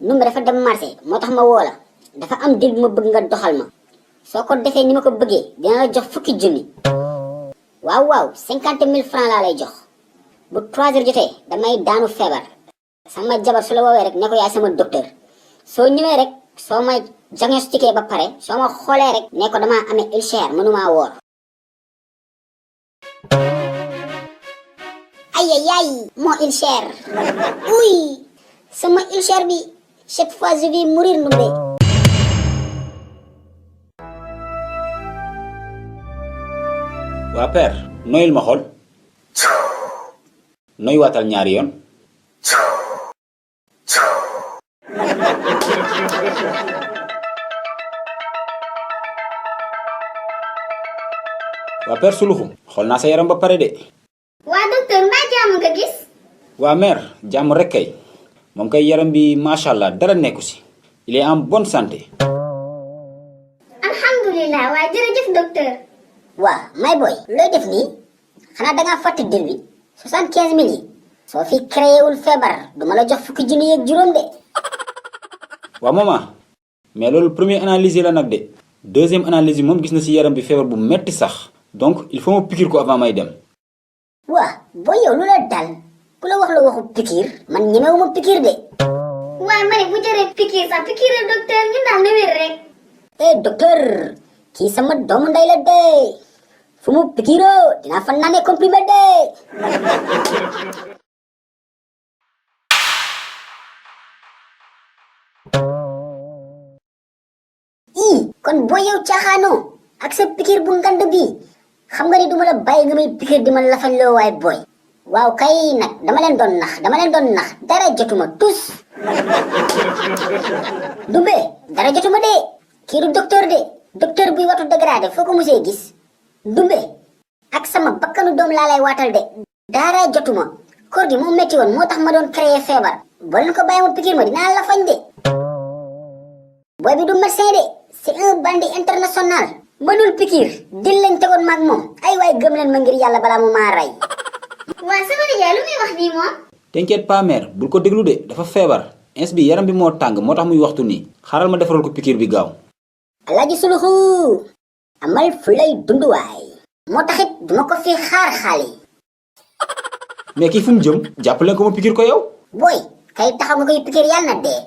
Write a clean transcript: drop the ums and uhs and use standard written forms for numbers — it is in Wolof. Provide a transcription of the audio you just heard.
numbe dafa dem marché motax ma wola dafa am dil bu ma bëgg nga doxal ma soko defé ni mako bëggé dina la jox fukki junni waaw waaw 50000 francs la lay jox bu 3 heures jotté damay daanu febar sama jabar su la wowe rek ne ko yaay sama docteur so ñëwé rek so ma diagnostiqué ba paré so ma xolé rek ne ko dama amé ulcère mënuma wor aïe aïe aïe mon ulcère oui sama ulcère bi cette fois je vais mourir numbe waa père noyul ma xool noy waatal ñaari yoon waa père suluxu xool naa sa yaram ba pare de waa docteur mbaa jàmm nga gis waa mère jàmm rek kay moom kay yaram bi machallah dara nekku si il est en bonne santé alhamdulillah waa jërëjëf docteur waa may boy looy def nii xanaa dangaa fàtte dil bi 75000 yi soo fi créé wul feebar duma la jox fukki junni yeeg juróom de waa maman mais loolu première analyse la nag de deuxième analyse moom gis na si yaram bi feebar bu metti sax donc il faut ma piqûre ko avant may dem waa boo yow lu la dal ku la wax la waxu piqûre man ñemewuma piqûre de waa ma ne bu jëree piqûre sax piqûre docteur ñu daal na wér rek docteur kii sama doomu nday la de fu mu piqûre dinaa fa naanee comprimé de kon boo yow caaxaanoo ak sa piqûre bu ngand bi xam nga ni duma la bàyyi nga may piqûre di ma lafaloo waay boy waaw kay nag dama leen doon nax dara jotuma tus dumbe dara jotuma de kii du docteur buy watu dégradé foo ko musee gis dumbe ak sama bakkanu doom laa lay waatal de dara jotuma koor gi moo metti woon moo tax ma doon créer feebar boo leen ko bàyyi ma piqûre ma dinaa la fañ de boy bi du médecin de c'est un bandit international mënul piqûre dil lañ tegoon maag moom ay waay gëm leen ma ngir yàlla balaa mu maa rey waa sama nijaay lu muy wax nii moom t'inquiète pas mère bul ko déglu de dafa feebar ins bi yaram bi moo tàng moo tax muy waxtu nii xaaral ma defaral ko piqûre bi gaaw alaaji suluxu amal fu lay dunduwaay moo taxit duma ko fi xaar xaali mais kii fu mu jëm jàppale ko ma piqûre ko yow boy kay taxaw nga koy piqûre yàlla na dee